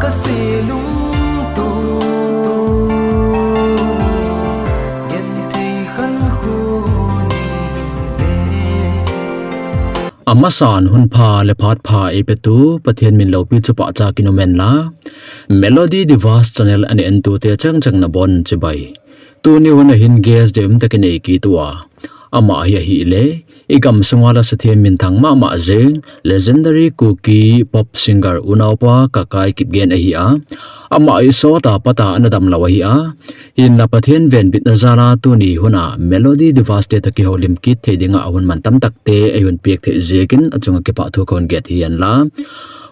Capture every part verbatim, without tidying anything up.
Amasan hun pha le phat pha eipetu Pathen min loupi chu pachat in um hen la, Melody Divas channel ana entu te chang chang nabon chibai. Tuni hun a hin guest deium tah kinei kit uva, ama hi ahile, i gamsunga lasa themgin thang mama jing, legendary Kuki pop singer unaopa Kakai Kipgen ahi a. Ama hi sot a pat a ana damlou ahi a. Hinla Pathen venbitna jal a tuni hun a Melody Divas te toh kihoulim kit thei dinga ahun man tamtah te eihin peh thei jeh in achunga kipathu kon get hi hen la.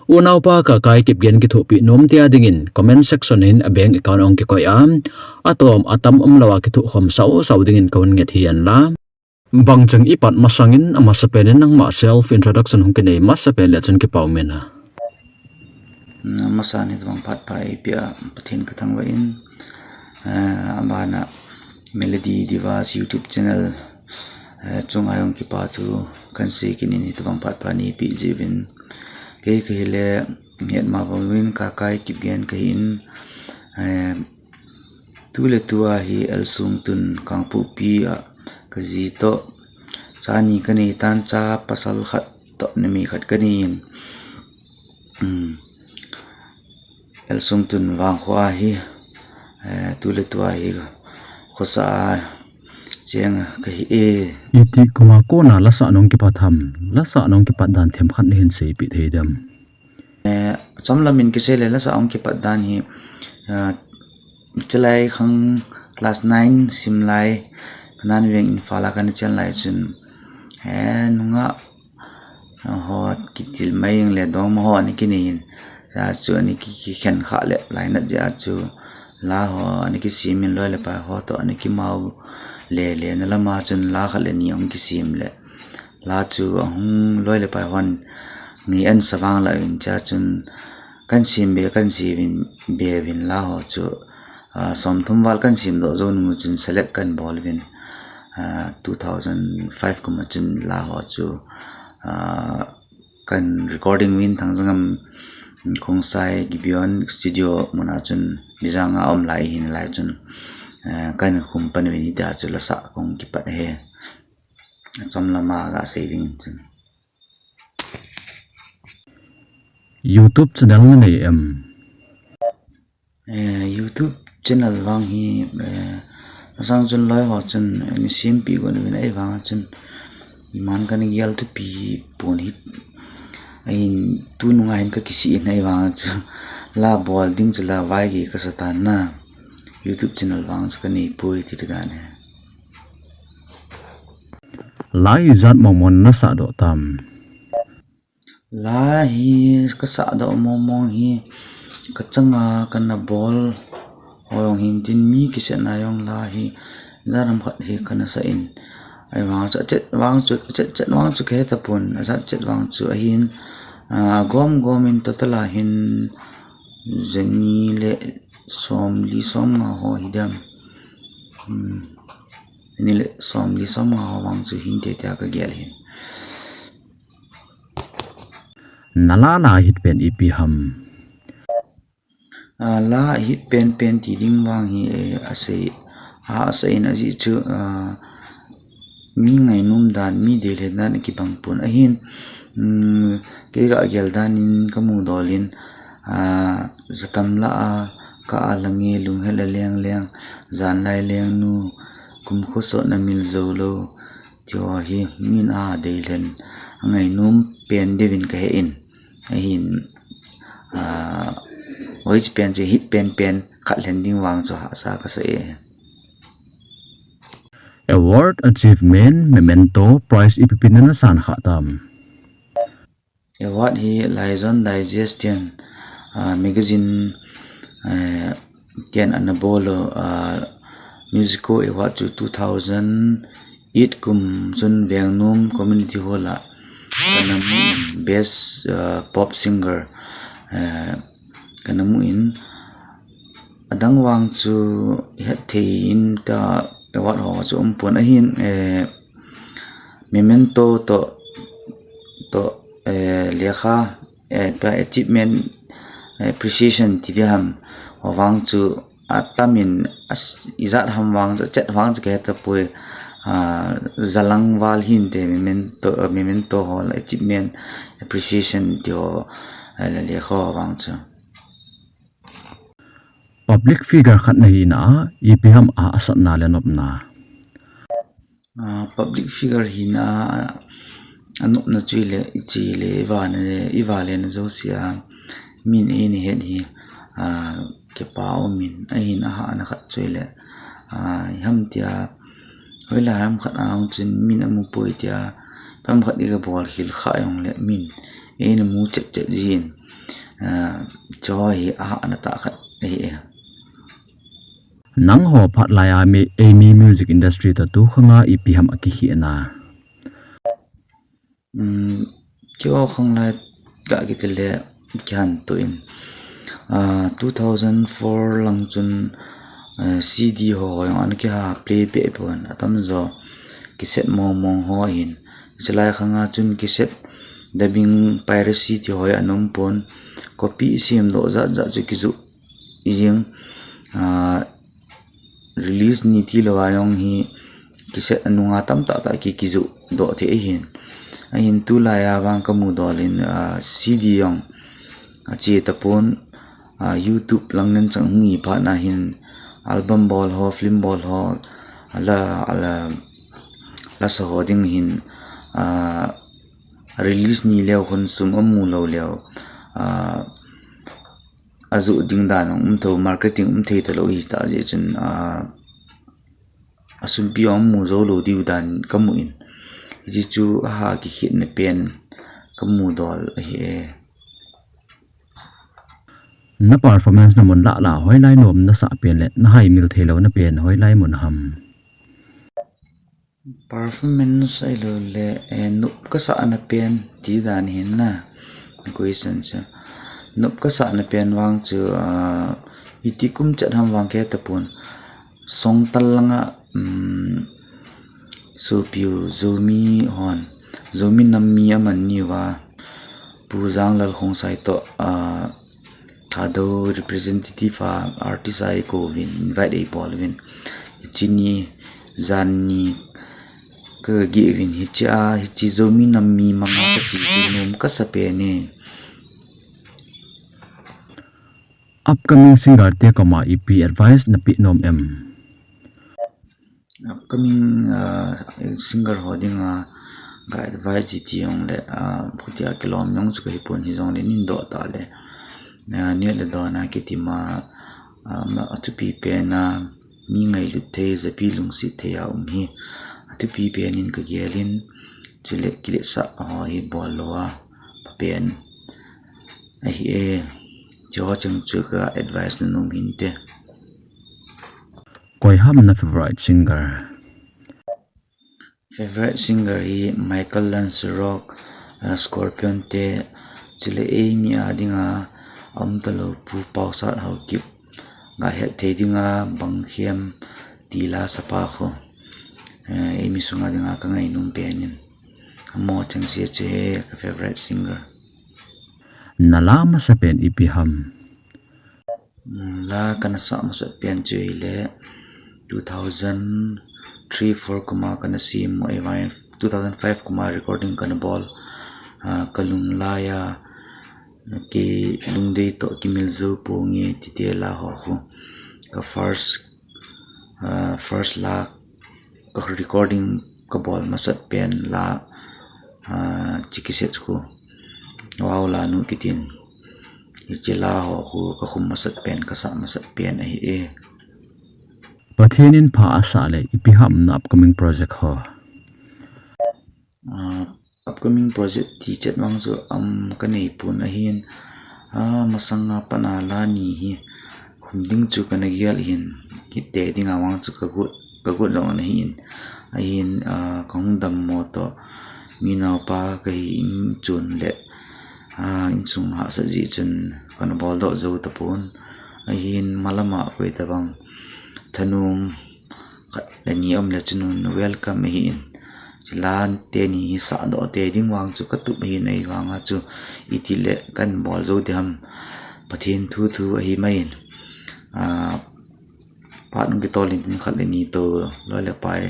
Unaopa Kakai Kipgen kithopi nom tia dingin comment section in a bank account ahung kikoi a, atom atam umlou a kithokhom sau sau dingin kahung nget hi hen la. Bangcheng ipat masangin amasapen in nangma self introduction hung kinei masapen le chun kipa um in. Amasan hitobang phat pha eipeh a Pathen kathangvah in, eh, abana Melody Divas YouTube channel, eh, chunga jong kipathu kansei kit in, hitobang phat pha neipeh jeh uvin. Kei kahile, hetma bang uvin Kakai Kipgen kahin, eh, tuletua hi Elsungtun Kangpokpi a kaji toh cha ni kanei tan, cha pasal khat toh numei khat kanei in. Hmm. Elsungtun vangkho a hi, eh, tuletua hi khosa a cheng kahi e. Iti kuma kona lasa nahung kipat ham, lasa nahung kipat dan themkhat nahin seipeh thei dem? Eh, chomlam in kisei le lasa hung kipat dan hi, ah, chulai khang class nine sim lai, kanan veng Imphal a kana chen lai chun, eh, nungah ho kitil mai jeng le dongma ho ana kinei in, la chu ana ki, kikhen khah le lainat jeh a chu la ho ana kisem in, loi le pai ho toh ana kimau le, le na lama chun la khat le ni ahung kisem le, la chu ahung loi le pai hon ngei ansa vang la uvin, chua chun kansem be, kansem be uvin la ho chu, ah, somthum val kansem doh jou nung chun select kanbol uvin, ah, two thousand five kum a chun la ho chu, ah, kan recording uvin Thangjangam Khongsai Gibeon studio mun a chun Bijang a um lai hin lai chun, eh, kan khum pan uvin hitia chu lasa kahung kipat ahi. Chomlam a gasei ding in chun. YouTube channel nanei em? Eh, YouTube channel vang hi, eh, masang chun loi ho chun, eh, ana sempeh got uvin ahivang chun iman kana gel thupi pon hi. Ahin tunung a hin kakisih in ahivang chun la bol ding chu la vai gei kasa tan na. YouTube channel vang chu kanei poi ti dan ahi. La ijat mong mong nasah doh tam? La hi kasah doh mong mong hi, kachanga kana bol ho jong hin tin, mi kisetna jong la hi jat ham khat hi kana sah in. Ahivang chu, achet vang chu, achet chet vang chu kahe tapon, ajat chet vang chu ahin, ah, gom gom in total a hin jani le somli somnga ho hi dem. Hmm. Jani le somli somnga ho vang chu hinte tia kagel hin. Nala la hit pen ipi ham? Ah, la hit pen pen ti ding vang hi, eh, asei, a, asei in ajeh chu, ah, mi ngainom dan, mi deilhen dan akibang pon ahin, um, kei kagel dan in kamu dol in, ah, jatam la a, ka a la nge lunghet la leng leng, jan lai lengnu, kum khosot na mil jou lou, ti ho hi min a deilhen, angainom pen deh uvin kahe in. Ahin, ah, hoiche pen chu hit pen pen khat lhen ding vang chu hahsa kasa e. Award, achievement, memento, prize ipi ipi nana san kha tam? Award hi Laijon Digest tin, ah, magazine, eh, tin ana bol u, ah, Musico Award chu two thousand eight kum chun Vengnom Community Hall a kana mu in, Best, ah, Pop Singer, eh, kana mu in, adang vang chu het thei in ta award ho chu um pon ahin, eh, memento toh, toh, eh, lekha, eh, ta achievement appreciation ti ding ham, ho vang chu atamin, as-, ijat ham vang chu, chet vang chu kahe tapoi, ah, jalang val hinte, memento, memento ho la achievement, appreciation ti ho, eh, la le ho vang chu. Public figure khat nahina a, ipi ham a asatna le nopna? Ah, public figure hina a, anopna chu ile, ichi le, iva le, iva le na josia, min eina het hi, ah, kipa umin, ahin ahahna khat chu ile, ah, iham tia, hoilai ham khat ahung chun min amu poi tia, tam khat iga bol khel kha jong le min eina mu chet chet jin, ah, chu hi ahahna tah khat ahi e. Nangho phat laiya mi, eimi music industry toh tu khanga ipi ham akikhehna? Um, keiho khang lai ga kiti le kihan to in. Ah, two thousand four lang chun, eh, C D ho jong ana kiha play beh pon, atamjo cassette mong mong ho ahin. Chulai khanga chun cassette dubbing piracy ti ho ana um pon. Copy isemdoh jat jat chu kijoh jing, ah, release ni tilou a jong hi cassette anunga tamtah tah ki, kijoh doh thei ahin. Ahin tulaiya vang kamu dol in, ah, C D jong ache tapon, ah, YouTube lang nen chang hung hi phat na hin album bol ho, film bol ho, ala, ala, lasa ho ding hin, ah, release ni leu khun sum amu lou leu, ah, ajoh ding dan um tho, marketing um thei talou hita jeh chun, ah, asumpi jong amu jou lou diu dan kamu in. Hiche chu aha kikhetna pen kamu dol ahi e. Na performance na mun lah lah hoilai nom nasah pen le nahaimil theilouna pen hoilai mun ham? Performance ahilou le, eh, nop kasahna pen ti dan hin na, question chu. Nop kasahna pen vang chu, ah, iti kum chet ham vang kahe tapon. Songtal langa, um, sopiu Zomi hon, Zomi nam mi aman niuva, Pu Janglal Khongsai toh, ah, Thadou representative a artist a eikou vin, invite eibol vin. Hiche ni, jan ni, kageh vin, hiche a, hiche Zomi nam mi manga kati chu nom kasa pen e. Upcoming singer te koma ipi advice napeh nom em? Upcoming, ah, singer ho dinga ka advice ti jong le, ah, khutia kilom jong chu kahi pon, hijongle nin doh tah le, ah, neh le don a kiti ma, ah, ma, athupi pen a mi ngailut thei, japi lungset thei a um hi athupi pen in kagel in, chule kiletsah ho hi bol lou a pha pen ahi e. Chuho chang chu ka advice nanom hinte. Koi ham na favorite singer? Favorite singer hi Michael Learns to Rock, ah, Scorpion te, chule eimi a dinga aum talou Pu Pausat Haokip, ga het thei dinga Bangkhem Tila sapa khu, eh, eimi sunga dinga kangainom pen in. Amo chengse chu hi ka favorite singer. Na la masa pen ipi ham? Mm, la kana sah masat pen chu hile two thousand three four kuma kana sem mo, eh, vai, two thousand five kuma recording kana bol, ah, Ka Lunglai a, Kei Lungdei toh Kimil Jou Ponge tite la ho khu. Ka first, ah, first la ka recording kabol masat pen la, ah, hiche cassette khu. Wow Lanu kitin. Hiche la ho khu kakhum masat pen, kasah masat pen ahi e. Pathen in pha asah le ipi ham na upcoming project ho? Ah, upcoming project ti chet vang chu, um, kanei pon ahin, ah, masanga pat a la ni hi khum ding chu kana gel hin, hite dinga vang chu kagot, kagot lou ana hin, ahin, ah, kahung dammo toh, mi naopa kahi in chun le, ah, insung hahsat jeh chun kana boldoh jou tapon, ahin malama koi tabang thanom khat le ni um le chun welcome ahin. Chule teni hi sahdoh te ding vang chu katup ahin, ahivanga chu itile kan bol jou ding ham. Pathen thu thu ahi mai in, ah, phat nung kitol in pung khat le ni to, loi le pai,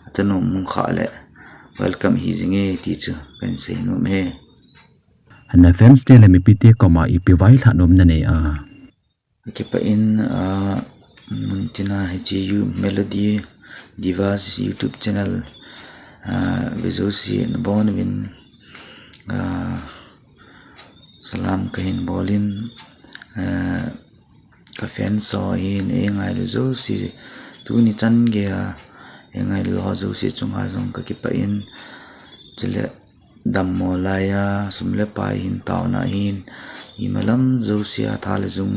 atanu mung kha le, welcome hi jinge ti chu kan sei nom e. Ana fans te le mipi te koma ipi vailhah nom nanei a? Kipah in, ah, muntina hiche U Melody Divas YouTube channel, ah, ve jouse nabon uvin, ah, salam kahin bol in, ah, ka fans ho hin eingailu jouse, tuni chan geiya eingailu ho jouse chunga jong kakipah in, chule dammo laiya sum le pai hin taona hin, imalam jousea tha le jung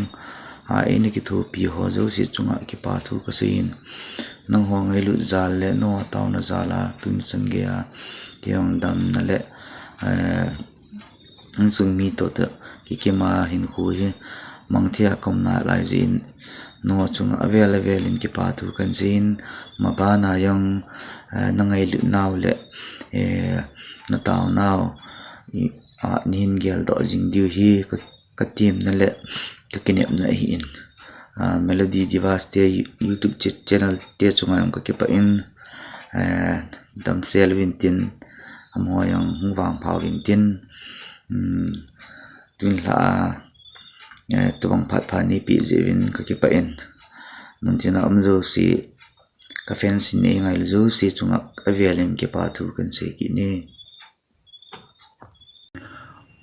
a eina kithopi ho jouse chunga kipa thu kasei in, nangho ngailut jal le nangho taona jal a tuni chan geiya kei jong damna le, eh, insung mi toh toh kikima hinkho hi mangthei a kaumna lai jeh in, nangho chunga avel avel in kipa thu kan sei in, mabana jong, eh, nangailut nau le, eh, nataonau, i, ah, neihin geldoh jing diu hi ka, katemna le kakinepna ahi in. Ah, Melody Divas te YouTube channel te chunga jong kakipah in, eh, damsel uvin tin, amaho jong hung vangpha uvin tin, um, tun lha a, eh, tobang phat pha neipeh jeh uvin kakipah in, muntina um jouse, ka fans in eingailu jouse chunga avel in kipa thu kan sei kit e.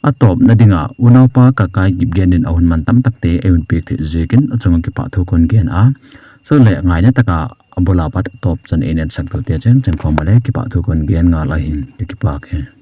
Atopna dinga, unaopa Kakai Kipgen in ahun mantam takte eihun peh thei jeh in achunga kipa thu kahin gen a. Chule ngaina tah a abul a pat atop chan eina etsah kal te cheng cheng koma le kipa thu kahin gen ngal ahin, kakipah e.